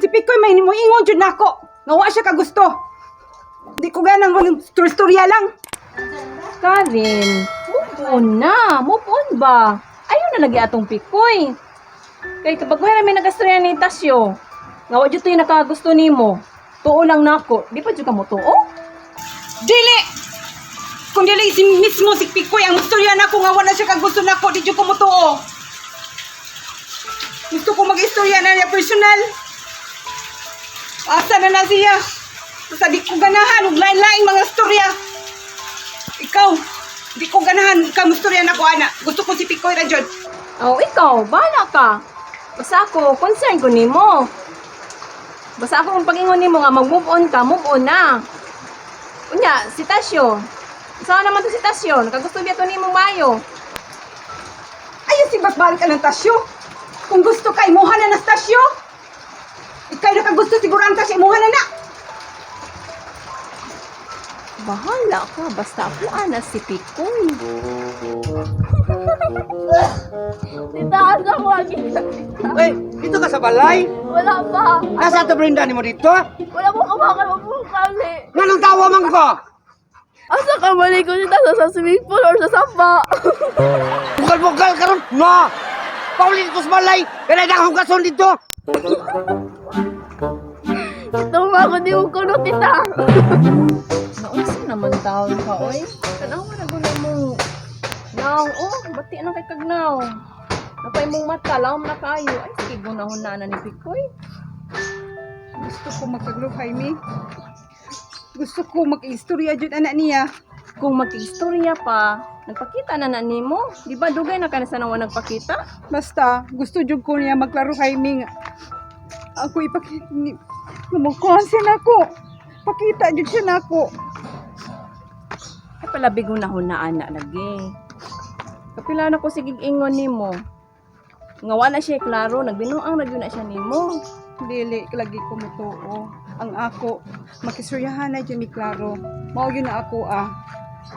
Kung si Pikoy may moingon jud nako, nga wa siya kagusto. Di ko ganang storya lang. Karen, move on na. Move on ba? Ayaw na lagi atong pikoy. Kay kabaguhan namin nag-astorya ni Tasyo. Nga wa jud to'y nakagusto nimo. Tuo lang nako. Di pa jud ka mo tuo? Dili! Kung dili si mismo si Pikoy ang istorya nako nga wala siya kagusto nako, di jud ko motuo. Gusto ko mag-istorya na niya personal. Asa na na siya? Basta di ko ganahan og lain-laing mga istorya. Ikaw, di ko ganahan ikaw istorya nako ana. Gusto ko si Pikoy ra jud. Oh, ikaw, bahala ka. Basta ako, concern ko nimo. Basta ako ang pag-ingon nimo nga mag-move on ka, move on na. Unya, si Tasyo. Saan naman to si Tasyo? Nakagusto biya to nimo mayo. Ayaw si balik ka ng tasyo. Kung gusto ka, imuha na ng tasyo. Ika'y nakagusto siguro ang tasyo, imuha na na. Bahala ka, basta ako ana si Pikoy. Tita, asa ko agi? Hey, dito ka sa balay? Wala pa. Nasa ato Brenda ni mo dito? Wala mo kumakan magpukali. Nganong tawa man ko? Asa ka mali ko tita sa swimming pool or sa sapa? Bukal-bukal karon. No. Pauli dito sa balay. Kaya na akong kason dito. Ito ma ako di ko kuno tita. Naunsa naman taon ka, oy. Tanawa na gud mo. Naw, oh, bati na kay kagnaw. Napay mong mata, lawom na kayo. Ay, sige, gunahon na na ni Pikoy. Gusto ko magkaglo, Jaime. Gusto ko mag-istorya jud anak niya. Kung mag-istorya pa, nagpakita na na nimo. Di ba dugay na ka na sa nawa nagpakita? Basta, gusto jud ko niya maglaro, Jaime. Nga. Ako ipakita ni... Namukuhan siya nako. Pakita jud siya nako. Ay, palabig hunahon na ana lagi. Kapila na ko sige ingon nimo. Nga wala siya klaro, nagbinuang na gyud na siya nimo. Dili, lagi ko mutuo. Ang ako, makistoryahan na jud mi klaro. Mao yun na ako ah.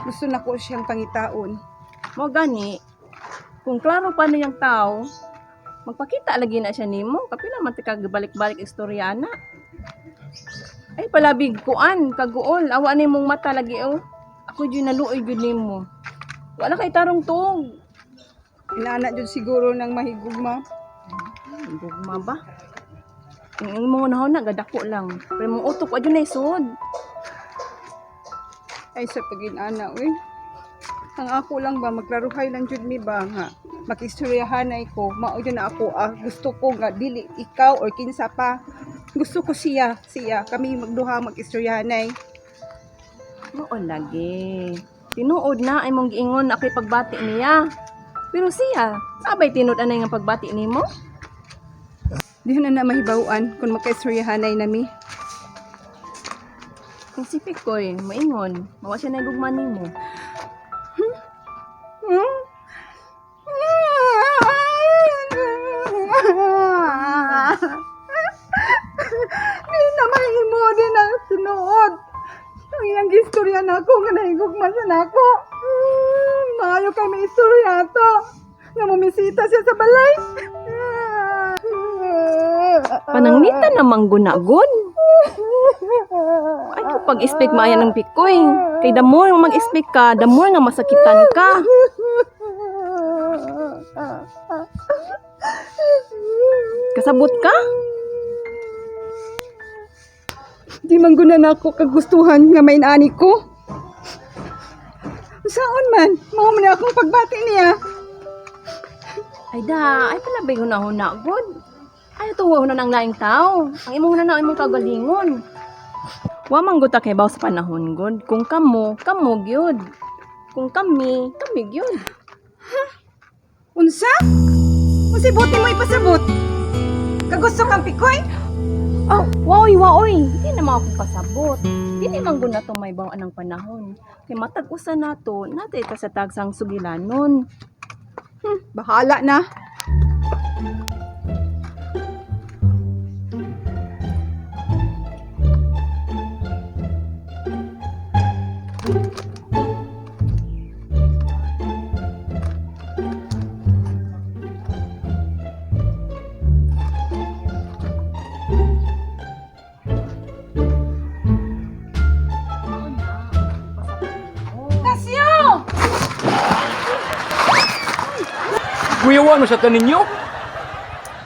Gusto nako siyang pangitaon. Mo gani, kung klaro pa niyang tao, magpakita lagi na siya nimo. Kapila man ti kag balik-balik istorya ana. Ay palabig kuan, kaguol, awa ni mong mata lagi oh. Ako jud naluoy jud nimo. Wala kay tarong tuog. Inaana jud siguro ng mahigugma. Gugma ba? Ang imong unahon na gadako lang. Pero imong utok wa jud na isod. Ay sa pag-inana uy. Ang ako lang ba maglaruhay lang jud mi ba nga. Makistoryahanay ko, mao jud na ako ah. Gusto ko nga dili ikaw or kinsa pa. Gusto ko siya, siya kami magduha makistoryahanay. Mao lagi. Tinuod na ay mong giingon na ako'y pagbati niya. Pero siya, sabay tinuod anay nga pagbati nimo? Di na na mahibaw-an kung makistoryahanay nami. Kung si Pikoy, maingon, mawa siya na gugma nimo. Hmm? Di na mahimo din ang sinuod. Ang iyang gistorya na ako, nga nahigugma siya na ako. Maayo kay may istorya to. Nga mumisita siya sa balay. Pananglitan namang gunagon. Ay, kung pag-expect maaya ng Pikoy. Kay the more nga mag-expect ka, the more nga masakitan ka. Kasabot ka? Di man guna na ako kagustuhan nga mainaani ko. Saan man, mao man na akong pagbati niya. Ay da, ay pala ba'y hunahuna, god? Ay, ito na ng laing tao. Ang imong huna na ang imong kagalingon. Wa man gud ta kay baw sa panahon, god. Kung kamo, kamo gyud. Kung kami, kami gyud. Unsa? Unsay buti mo ipasabot? Kagusto kang pikoy? Oh, waoy, waoy. Di na ako pasabot. Di ni man gud na to may baw anang panahon. Kay matag usa nato, natay ta sa tagsang sugilanon. Bahala na. Kuyawan mo sa tanin ninyo.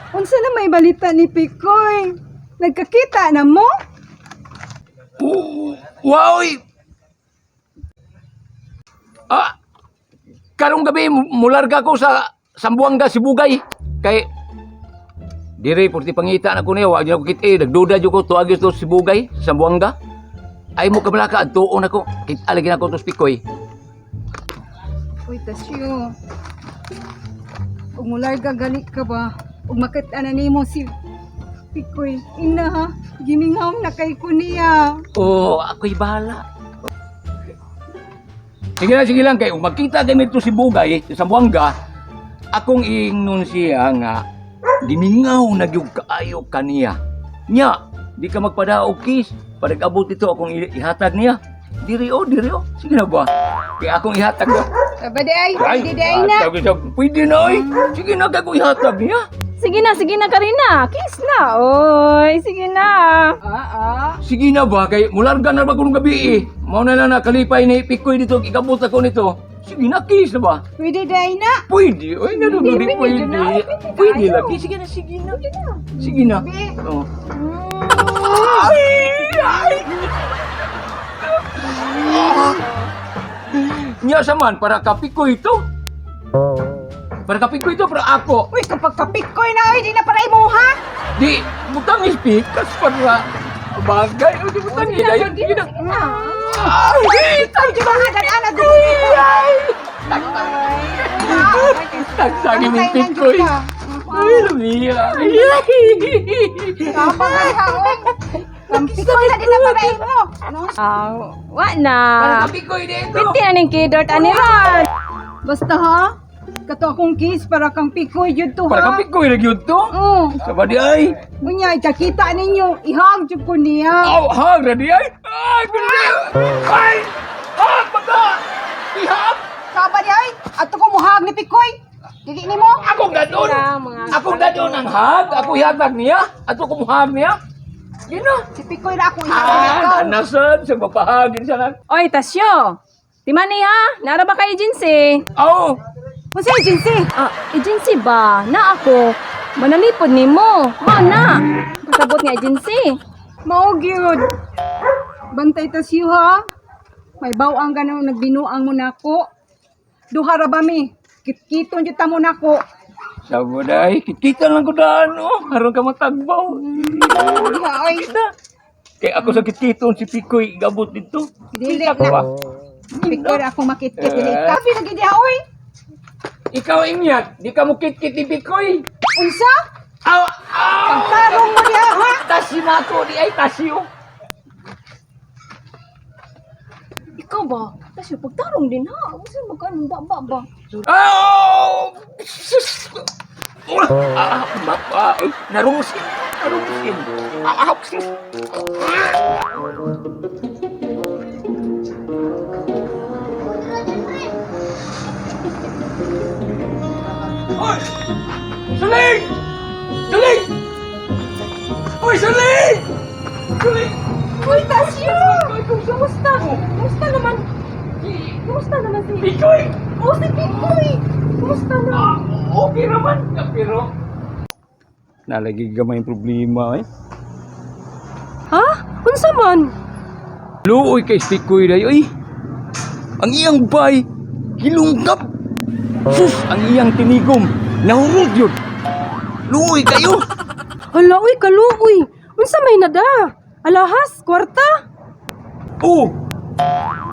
Unsa na may balita ni Pikoy? Nagkakita na mo? Wow! Ah, karong gabi mularga ko sa Sambuanga Sibugay kay dire purti pangita na ko niya wa gyud ako kit nagduda jud ko tuagi to Sibugay Sambuanga ay mo kamalaka adtuon ako kita lagi na ko to Pikoy. Uy, Tasyo. Ug mularga gali ka ba? Ug makita na nimo si Pikoy. Ina ha, gimingaw na kay ko niya. Oh, ako'y bahala. Sige lang, sige lang kay kung magkita kami dito si Bugay sa Sambuanga, akong iingnon siya nga gimingaw na gyud kaayo kaniya. Nya, di ka magpadaog kiss. Parag-abot ito akong ihatag niya. Diri o, diri o. Sige na ba? Kaya akong ihatag na. Aba di ay, pwede di ay na. hatag siya. Pwede na oy. Sige na kay akong ihatag niya. Sige na Karina. Kiss na. Oy, sige na. Ah, ah. Sige na ba kay mularga na ba kung gabi eh. Mao na lang nakalipay ni Pikoy dito, ikabot ako nito. Sige na, kiss na ba? Pwede di ay na. Pwede. Oy, nga Pwede, pwede, pwede pwede. na. Pwede Pwede tayo. lagi. Sige na, sige na. Sige na. Oh. Ay! Ay! Nya sa man, para kapikoy ito. Para kapikoy ito, para ako. Uy, kapag kapikoy na, oy, di na para imo ha. Di, butang ispikas para bagay. O, di butang idayon. Sige na. Ay! Ay, di ba nga, daan na Ay! Tagsagi mong pikoy. Ay, lumiya. Ay! Kapag ha, oy. Ang pikoy na di na para imo. No? Ah, wa na. Para kapikoy dito. Pwede na ning kidort ani ron. Basta ha, kato akong kiss para kang pikoy jud to ha. Para kapikoy na gyud to. Oo. Sa di ay. Unya, ikakita ninyo, ihag jud ko niya. Aw, hag na di ay. Ay, ganda. Ay! Hag baga! Ihag! Saba di ay, ato ko muhag ni Pikoy. Dili nimo. Akong dadon! Sila, mga Akong dadon ang hag! Ako ihatag niya! Ato ko muhag niya! Gina! Si Pikoy na ako ihag niya Ah, ikaw. nanasan! Sa mapahagin siya lang. Oy, Tasyo. Timani ha, nara ba kay agency? Aw! Unsa agency? Ah, agency ba? Na ako. Manalipod nimo. Mao na. Pasabot nga agency. Mao gyud. Bantay ta siyo ha. May bawang ganaw nagbinuang mo nako. Duha ra ba mi? Kitkiton jud ta mo nako. Sa day, kita lang ko daan, oh. Haron ka matagbaw. Diha oy. Kaya ako sa kitkiton si Pikoy gabot dito. Dili Ako ba? na. Pikoy ra ako makitkit dili. Kapi lagi diha oy. Ikaw imyat, di ka mo kitkit ni Pikoy. Unsa? Aw! Aw! Pagtarong mo diha ha. Tasi na ako, di ay tasi oh. Ikaw ba? Tasyo, pagtarong din ha. Usa magkan ba ba ba. Aw! Sus! Ah, bapa, eh, narungsin, narungsin. Ah, sus. Oy! Suling! Suling! Oy, suling! Suling! Uy, Tasyo! Kumusta? Kumusta naman? Kumusta naman si... Pikoy! Oh, si Pikoy! Kumusta na? Ah, okay naman, pero... Nalagi gamay yung problema eh. Ha? Unsa man? Luoy kay Pikoy day oy. Ang iyang bay gilungkap. Sus, ang iyang tinigom nahurot yun. Luoy kayo. Hala, uy, kaluoy. Unsa may nada? Alahas, kwarta? Oh.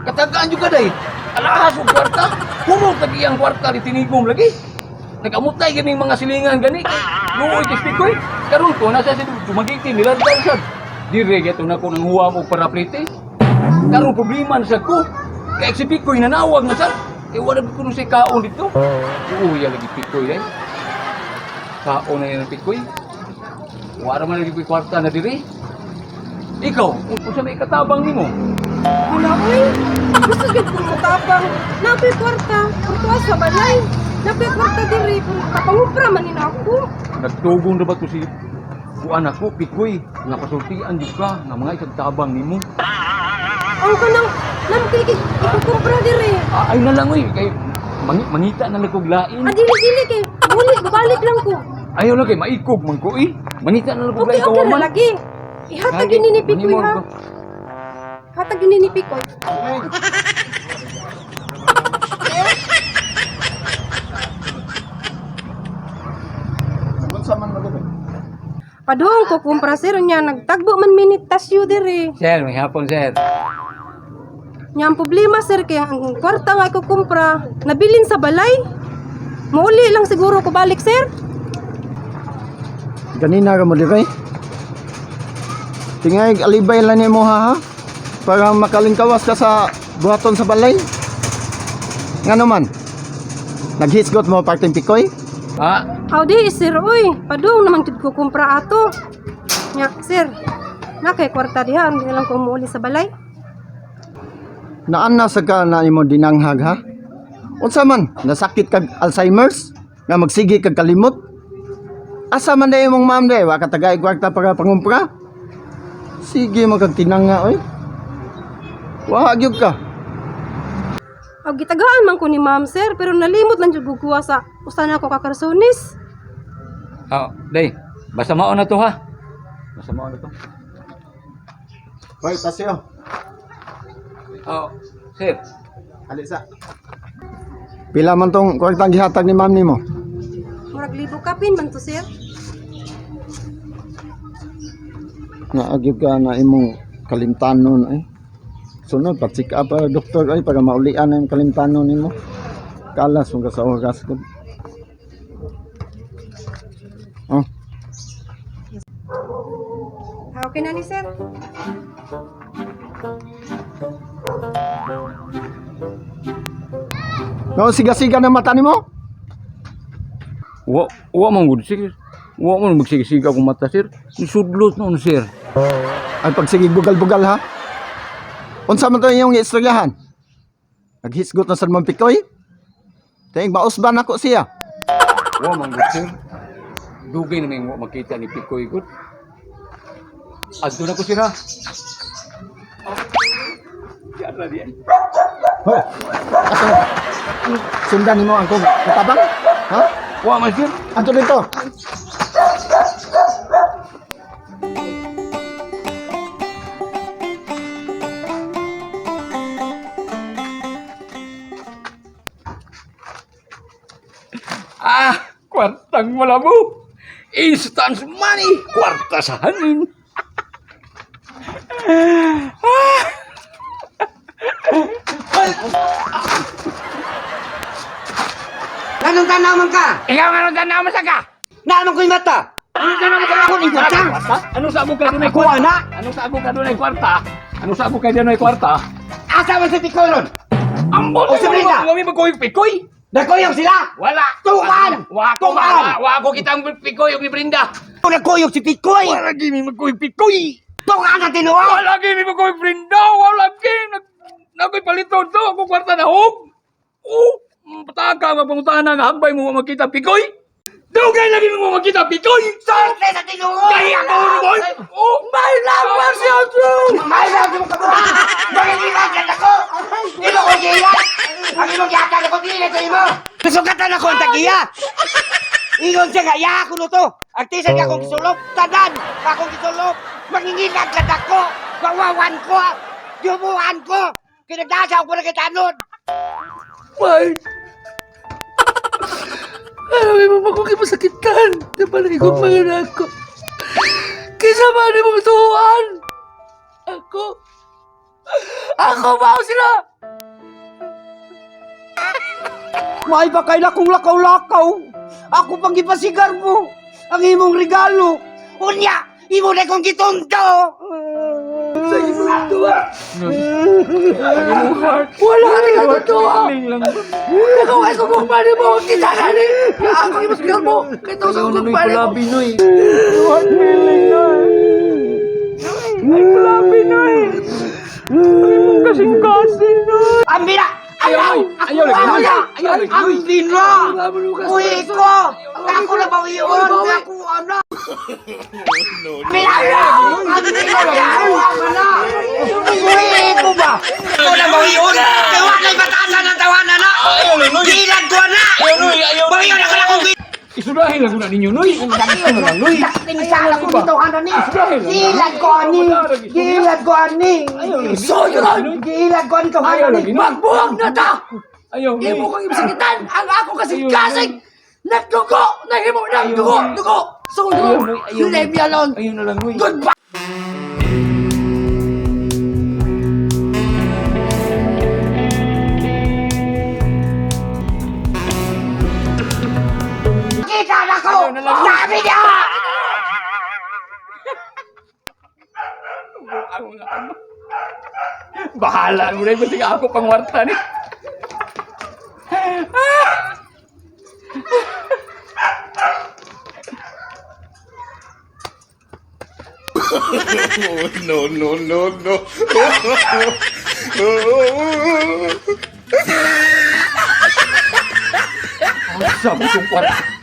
Katagaan jud ka day. Alahas og kwarta. Humot lagi iyang kwarta ni tinigom lagi. Nagamutay gaming mga silingan gani. Luoy kay Pikoy. Karon ko nasa si Dumaguete nilargan sad. Dire gyud na ko nang huwam og paraplite. Karon problema na sad ko. Kay si Pikoy nanawag na sad. Kay wala ko nung say kaon dito. Uya lagi Pikoy day. Kaon na yan ang Pikoy. Wala man lagi ko'y kwarta na dire. Ikaw, unsa may katabang nimo? Hala, uy. Gusto gyud kong matapang. Napoy kwarta. Kurtuwa sa balay. Napoy kwarta diri. Kapangupra man nina ako. Nagtugong na ba to si kuan ako, Pikoy, nga pasultian jud ka nga mga isang tabang nimo. Ang kanang namkay ikukumpra diri. Ah, ay na lang oy, kay mangita na lang kog lain. Ah, dili dili kay Uli, babalik lang ko. Ayaw lang kay maikog man ko eh. Manita na lang ko Okay, laing okay ra kawaman. lagi. Ihatag yun ni Pikoy ha. Hatag yun ni Pikoy. Unsa man mo? Padung ko kumpra sir nya nagtagbo man minit tasyo dire. Sir, may hapon sir. Nya ang problema sir kay ang kwarta nga ko kumpra nabilin sa balay. Mauli lang siguro ko balik sir. Ganina ra mo dire. Tingay alibay lang nimo ha, ha? Para makalingkawas ka sa buhaton sa balay. Ngano man? Naghisgot mo parting pikoy? Ah, Aw di sir oy, padung naman jud ko kumpra ato. Nya sir, na kay kwarta diha hindi na lang ko muuli sa balay. Naan na sa ka na imo dinanghag ha? Unsa man? Nasakit kag Alzheimer's? Nga magsige kag kalimot? Asa man na imong ma'am day? Wa ka tagay kwarta para pangumpra? Sige mo kag tinanga oy. Wa gyud ka. Aw gitagaan man ko ni ma'am sir, pero nalimot lang jud ko kuha sa usa na ko ka karsonis. ah, day. Basta mao na to ha. Basta mao na to. Hoy, pasyo. Oh, sir. Alisa. Pila man tong kwartang gihatag ni ma'am nimo? Murag libo kapin man to sir. Naagyod ka na imong kalimtanon ay. Sunod pa-check up para doktor ay para maulian ang kalimtanon nimo. Kalas mo ka sa oras ko. Oh, Ah, okay na ni sir. No, siga-siga na mata nimo? Wa wa man gud sir. Wa man magsiga-siga akong mata sir. Sudlot noon sir. Ay pagsige bugal-bugal ha. Unsa man to iyong istoryahan? Naghisgot na sa man pikoy? Ting mausban ako siya. Wa man gud sir. Dugay na may wa makita ni Pikoy gud. Adto na ko sir ha. Yan na diyan. Hoy. Ato. Sundan nimo ang kong katabang? Ha? Wa man sir. Anto dito. Ah, kwartang malabo. Instant money, kwarta sa hangin. Anong tanaw man ka? Ikaw nga nung tanaw sa ka? Naman ko'y mata. Anong tanaw sa ka? Ako ni mata. Anong sa ka dunay Ako, kwarta? ana. Anong sa ka dunay kwarta? Anong sa ka dunay kwarta? Asa man sa Pikoy ron? Ambot O, Sabrina! Wami magkoy pikoy. Nagkuyog sila! Wala. Tukan! Wa ko Tukan! wa ko kitang pikoy og ni Brinda. Nagkuyog si Pikoy! Wala gini magkoy pikoy. Tukan na tinuod! Wala gini magkoy Brinda. Wala gini nag nakoy paliton to ako kwarta na hog. Oh, pataka magpangutana nga hagbay mo wa makita pikoy. Dugay lagi mo wa makita pikoy. Sorte sa tinuod! Kaya ko boy. Oh, my love, Marcio True. May love mo kabuha! Mangingilagan ako! Imo ko giya! Ang imong gihatag ako dili ko imo! Nasugatan ako ang tagiya! Ingon siya nga, iya ako no to! Artisa niya akong gisulop! Tanan! Akong gisulop! Mangingilag ka ako! Bawawan ko! Yumuan ko! Kinagdasa ako na kitanod! Why? Alam mo ba kung masakitan? Di ba nagigong mga ako? Kisa man mo tuhuan? Ako? Ako ba sila? May pa kay lakong lakaw-lakaw. Ako pang gipasigar mo. Ang imong regalo. Unya, imo na kong gitunto. Sa imong tuwa. Wala ka rin natutuwa. Ikaw ay kung mali mo, kita ka rin. Ako yung masigal mo. Kita sa kung mali mo. Ambira! Ayaw! Ayaw, Ayaw! ayaw, ayaw, ayaw. Ambira! Uy ko! Ako na bawiyon! Ako ano? Ambira! Ambira! Ako na! Uy ko ba? Ako na bawiyon! Kaya kay bataasan ang tawanan na! Gilag ko na! Bawiyon ako na kung Isudahin lang ko na ninyo, Noy. Ayaw na lang, Noy. Pinsala ko dito ano ni. Isudahin lang. Giilad ko ani. Giilad ko ani. So yun! Giilad ko ani to Ayaw ani. lagi, Noy. Magbuhag na ta! Ayaw, Noy. Imo kong imasakitan! Ang ako kasi kasig! Nagdugo! Nahimo ng dugo! Dugo! So Ayaw, dugo! Noy. Ayaw, Leave me alone! Ayaw na lang, Noy. Goodbye! Kita na ko. Sabi niya. Ako nga ama. Bahala mo na basta ako pangwarta ni. No, no, no, no. Sa itong kwarta.